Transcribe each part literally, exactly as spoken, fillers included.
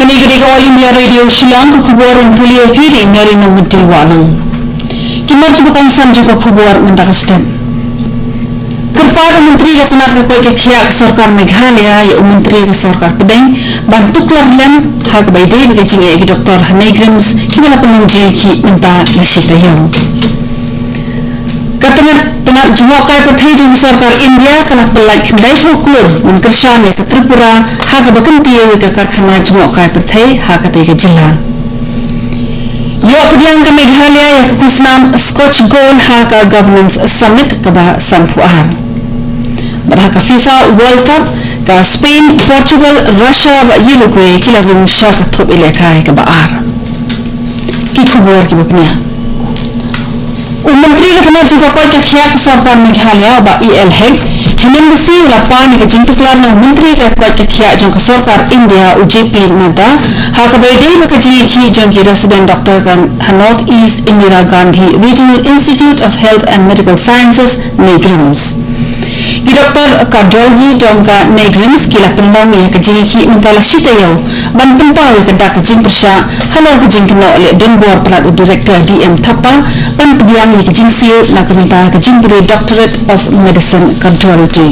Kane ka dei ka All India Radio Shillong, ka khubor ban pule ïa phi da i Mary Nongmynti Wahlang. Ki mat kiba kongsan jong ka khubor mynta ka step. Kyrpad u Myntri ka tnat ka koit ka khiah ka sorkar Meghalaya ïa u Myntri ka sorkar pdeng ban tuklar lem ha kaba ïadei bad ka jingeh ki doktor ha NEIGRIHMS kiba la pynlong jingïakhih mynta la shi taïew. Ka tnat, tnat jngohkai pyrthei jong ka sorkar India ka la pyllait khyndaiphew klur ban kyrshan ïa ka Tripura ha kaba kyntiew ïa ka karkhana jngohkai pyrthei ha katei ka jylla. Ïoh pdiang ka Meghalaya ïa ka khusnam Scotch Gold ha ka Governance Summit kaba sanphew ar. Bad ha ka FIFA World Cup, ka Spain, Portugal, Russia bad Uruguay ki la rung sha ka thup ïalehkai kaba ar. Ki khubor kiba pynïaid. U Myntri ka tnat jong ka koit ka khiah ka sorkar Meghalaya, u Bah A L Hek, hynnin ka sngi u la pan ïa ka jingtuklar na u Myntri ka koit ka khiah jong ka sorkar India, u J P Nadda, ha kaba ïadei bad ka jingïakhih jong ki resident doktor ka ha North East Indira Gandhi Regional Institute of Health and Medical Sciences, NEIGRIHMS. Ki doktor cardiology jong ka NEIGRIHMS ki la pynlong ïa ka jingïakhih mynta la shi taïew ban pynpaw ïa ka dak ka jingpyrshah halor ka jingkynnoh leh donbor palat u Director D M Thapa ban pdiang ïa ka jingsiew na ka bynta ka jingpule Doctorate of Medicine Cardiology.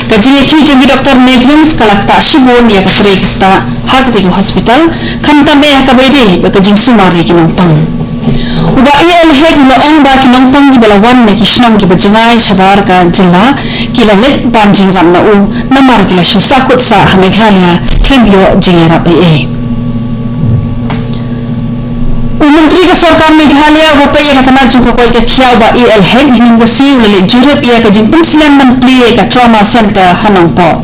Ka jingïakhih jong ki doktor NEIGRIHMS ka la ktah shibun ïa ka trei ktah ha katei ka hospital, khamtam eh ha kaba ïadei bad ka jingsumar ïa ki nongpang. U Bah A L Hek u la ong ba ki nongpang kiba la wan na ki shnong kiba jngai shabar ka jylla ki la leit pan jingïarap na u namar ki la shu sahkut sah ha Meghalaya khlem ïoh jingïarap ei ei. U Myntri ka sorkar Meghalaya uba peit ïa ka tnat jong ka koit ka khiah, u Bah A L Hek, hynnin ka sngi u la leit jurip ïa ka jingpynslem ban plie ïa ka Trauma Centre ha Nongpoh.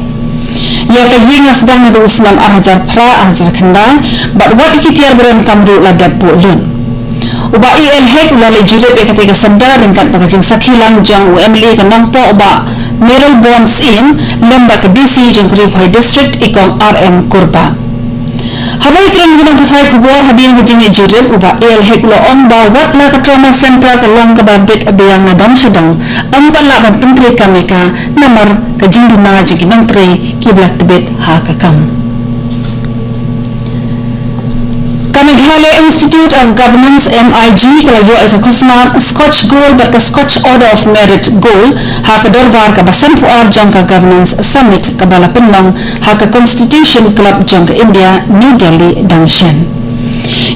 Ïa ka ïing la sdang naduh u snem ar hajar phra, ar hajar khyndai, bad wat ïa ki tiar ba donkam ruh la dep buh lut. U Bah A L Hek u la leit jurip ïa katei ka centre ryngkat bad ka jingsakhi lang jong u M L A ka Nongpoh, u Bah Mayralborn Syiem, lem bad ka D C jong ka Ri Bhoi District, i Kong R M Kurbah. Haba ïakren bad ki nongpathai khubor hadien ka jingleit jurip, u Bah A L Hek u la ong ba wat la ka Trauma Centre ka long kaba bit biang na dong sha dong, ym pat lah ban pyntreikam ïa ka namar ka jingduna jong ki nongtrei kiba la tbit ha ka kam. Ka Meghalaya Institute of Governance, M I G, ka la ïoh ïa ka khusnam Scotch Gold bad ka Scotch Order of Merit Gold ha ka dorbar kaba sanphew ar jong ka Governance Summit kaba la pynlong ha ka Constitution Club jong ka India, New Delhi, dang shen.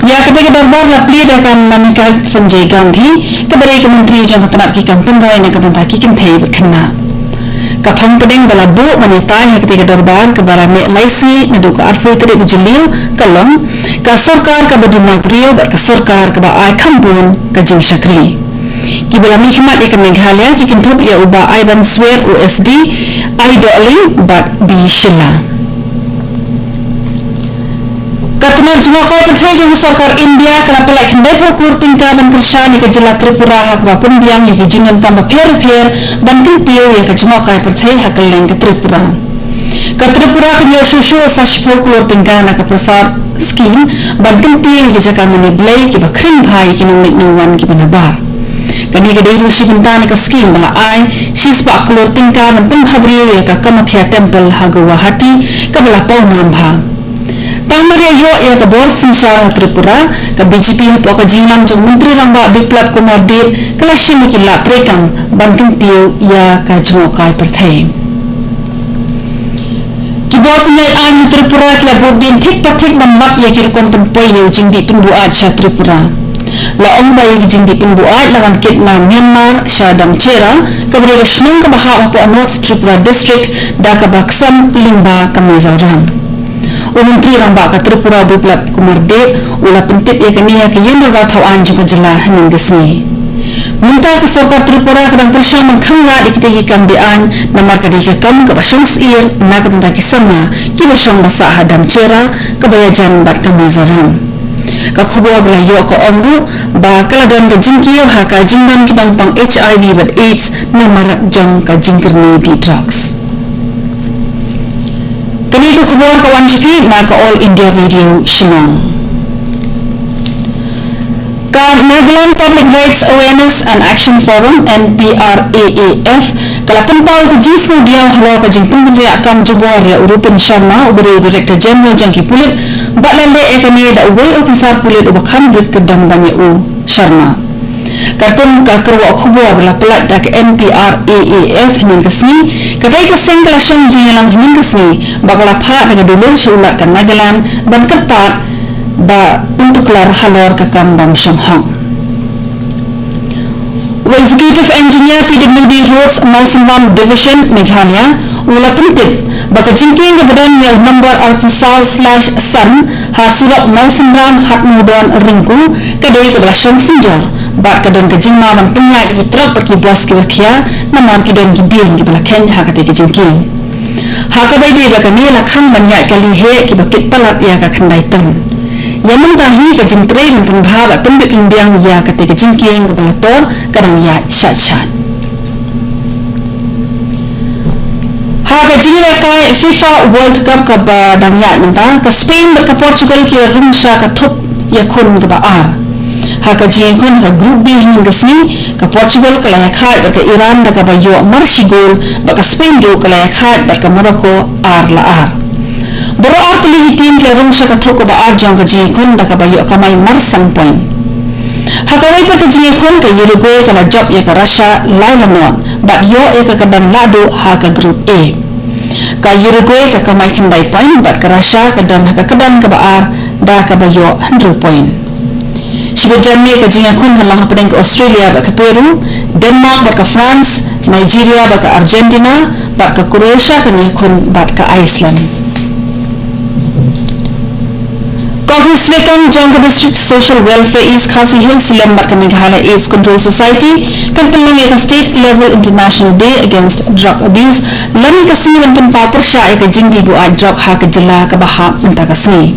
Ïa katei ka dorbar la plie da ka Manika Sanjay Gandhi, kaba dei ka Myntri jong ka tnat ki kam pynroi na ka bynta ki kynthei bad khynnah. Ka phong pdeng ba la buh ban ïatai ha katei ka dorbar kaba la neh lai sngi naduh ka arphew tarik u Jylliew ka long ka sorkar kaba duna briew bad ka sorkar kaba ai kham bun ka jingshakri. Kiba la mihkhmat ïa ka Meghalaya ki kynthup ïa u Bah Ivan Swer, U S D, I Dohling bad B Shylla. Ka tnat jngohkai pyrthei jong ka sorkar India ka la pyllait khyndaiphew klur tyngka ban kyrshan ïa ka jylla Tripura ha kaba pynbiang ïa ki jingdonkam bapher bapher ban kyntiew ïa ka jngohkai pyrthei ha kylleng ka Tripura. Ka Tripura ka ñiew shuh shuh sa shiphew klur tyngka na ka Prasad Scheme ban kyntiew ïa ki jaka mane blei kiba khring bha ïa ki nongleit nongwan kiba nabar. Kane ka dei ruh shi bynta na ka skhim ba la ai shispah klur tyngka ban pynbha briew ïa ka Kamakhya Temple ha Guwahati kaba la paw nam bha. Tang mar ïa ïoh ïa ka bor synshar ha Tripura, ka B J P hapoh ka jingïalam jong u Myntri Rangbah Biplab Kumar Deb ka la shim ïa ki lad treikam ban kyntiew ïa ka jngohkai pyrthei. Ki bor pynïaid aiñ ha Tripura ki la bud dien thik pa thik ban lap ïa ki rukom pynpoi ïa u jingdih pynbuaid sha Tripura. La ong ba ïa ki jingdih pynbuaid la wan kit na Myanmar sha Damchera, kaba dei ka shnong kaba hap hapoh North Tripura District da kaba ksan lyngba ka Mizoram. U Myntri Rangbah ka Tripura Biplab Kumar Deb u la pyntip ïa kane ha ka Ïing Dorbar Thaw Aiñ jong ka jylla hynnin ka sngi. Mynta ka sorkar Tripura ka dang pyrshang ban khang lad ïa kitei ki kam be aiñ namar ka dei ka kam kaba shong syier na ka bynta ki samla kiba shong ba sah ha Damchera kaba ïajan bad ka Mizoram. Ka khubor ba la ïoh ka ong ruh ba ka la don ka jingkiew ha ka jingdon ki nongpang H I V bad AIDS namar jong ka jingkyrni dih drugs. Kane ka khubor ka wan sha phi na ka All India Radio Shillong. Ka Nagaland Public Rights Awareness and Action Forum, N P R A A F, ka la pynpaw ka jingsngewdiaw halor ka jingpynkynriah kam jubor ïa u Rupin Sharma, uba dei u Director General jong ki pulit, bad la leh ïa kane da uwei u ophisar pulit uba kham rit kyrdan ban ïa u Sharma. Katkum ka kyrwoh khubor ba la pynlait da ka N P R A A F hynnin ka sngi, katei ka seng ka la shong jingïalang hynnin ka sngi, bad ka la phah da ka dulir sha u Lat ka Nagaland ban kyrpad ba un tuklar halor ka kam bym shong hok. U Executive Engineer P W D Roads Mawsynram Division Meghalaya u la pyntip ba ka jingkieng kaba don ïa u number arphew saw slash san ha surok Mawsynram Hatmawdon Ringku ka dei kaba la shong synjor bad ka don ka jingma ban pynïaid ïa ki trok bad ki bos kiba khia namar ki don ki bieng kiba la kheiñ ha katei ka jingkieng. Ha kaba ïadei bad kane la khang ban ïaid kali heh kiba kit palat ïa ka khyndai ton. Ïa mynta hi ka jingtrei ban pynbha bad pynbit pynbiang ïa katei ka jingkieng kaba la tor ka dang ïaid shait shait. Ha ka jingïalehkai FIFA World Cup kaba dang ïaid mynta, ka Spain bad ka Portugal ki la rung sha ka thup ïakhun kaba ar. Ha ka jingïakhun ha ka Group B hynnin ka sngi, ka Portugal ka la ïakhaid bad ka Iran da kaba ïoh mar shi gol, bad ka Spain ruh ka la ïakhaid bad ka Morocco ar la ar. Baroh ar tylli ki team ki la rung sha ka thup kaba ar jong ka jingïakhun da kaba ïoh kamai mar san point. Ha kawei pat ka jingïakhun ka Uruguay ka la jop ïa ka Russia lai la nod bad ïoh ïa ka kyrdan lahduh ha ka Group A. Ka Uruguay ka kamai khyndai point bad ka Russia ka don ha ka kyrdan kaba ar da kaba ïoh hynriew point. Shibit janmiet ka jingïakhun kan long hapdeng ka Australia bad ka Peru, Denmark bad ka France, Nigeria bad ka Argentina, bad ka Croatia kan ïakhun bad ka Iceland. Ka office jong ka District Social Welfare East Khasi Hills lem bad ka Meghalaya AIDS Control Society kan pynlong ïa ka State Level International Day Against Drug Abuse lane ka sngi ban pynpaw pyrshah ïa ka jingdih buaid drug ha ka jylla kaba hap mynta ka sngi.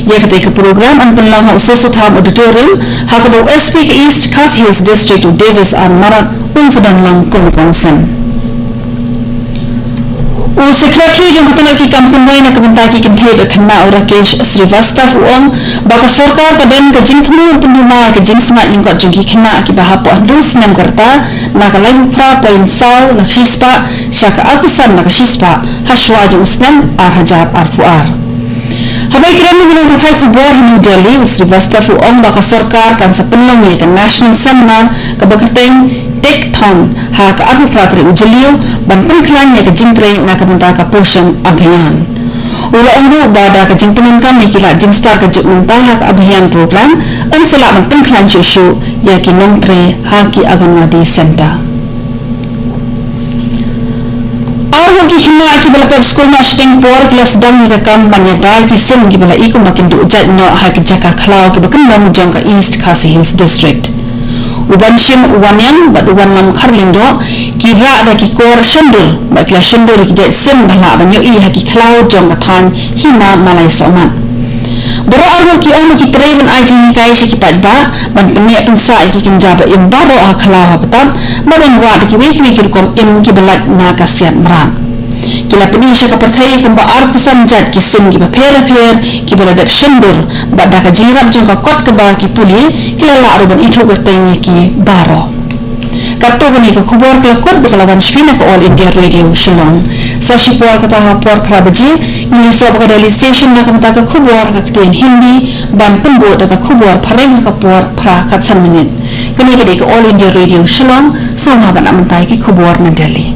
Ïa katei ka program yn pynlong ha u Soso Tham Auditorium ha kaba u S P ka East Khasi Hills District u Davis R Marak un sa don lang kum u kongsan. U Secretary jong ka tnat ki kam pynroi na ka bynta ki kynthei bad khynnah u Rakesh Srivastava u ong ba ka sorkar ka don ka jingthmu ban pynthikna ïa ka jingsngaid lyngkot jong ki khynnah kiba hapoh hynriew snem ka rta na ka laiphew phra point saw na ka shispah sha ka arphew san na ka shispah ha shuwa jong u snem ar hajar arphew ar. Haba ïakren bad ki nongpathai khubor ha New Delhi, u Srivastava u ong ba ka sorkar kan sa pynlong ïa ka National Seminar kaba kyrteng Take Thong ha ka arphew phra tarik u Jylliew ban pynkhlaiñ ïa ka jingtrei na ka bynta ka Poshan Abhiyan. U la ong ruh ba da ka jingpyndonkam ïa ki lad jingstad ka juk mynta ha ka Abhiyan program, yn sa lah ban pynkhlaiñ shuh shuh ïa ki nongtrei ha ki Anganwadi Centre. Arngut ki khynnah kiba la pep skul noh shiteng por ki la sdang ïa ka kam ban ïada ïa ki sim kiba la i kumba kin duh jait noh ha ki jaka khlaw kiba kyndong jong ka East Khasi Hills District. U Banshim Wanniang bad u Wanlam Kharlyngdoh ki rah da ki kor shondur bad ki la shondur ïa ki jait sim ba lah ban ïohi ha ki khlaw jong ka thaiñ hima Malaisohmat. Baroh arngut ki ong ba ki trei ban ai jinghikai sha ki paidbah ban pynïaid pynsah ïa ki kynja ba im baroh ha khlaw ha btap bad ban wad da kiwei kiwei ki rukom im kiba lait na ka siat mrad. Ki la pyni sha ka pyrthei kumba arphew san jait ki sim kiba pher bapher kiba la dep shondur bad da ka jingïarap jong ka kot kaba ki pule ki la lah ruh ban ithuh kyrteng ïa ki baroh. Katto katne ka khubor ka la kut bad ka la wan sha phi na ka All India Radio Shillong. Sa shipor kata ha por phra baje ngin ïasoh bad ka Delhi Station na ka bynta ka khubor ha ka ktien Hindi ban pynbud da ka khubor phareng ha ka por phra khatsan minit. Kane ka dei ka All India Radio Shillong, sngewbha ban ap mynta ïa ki khubor na Delhi.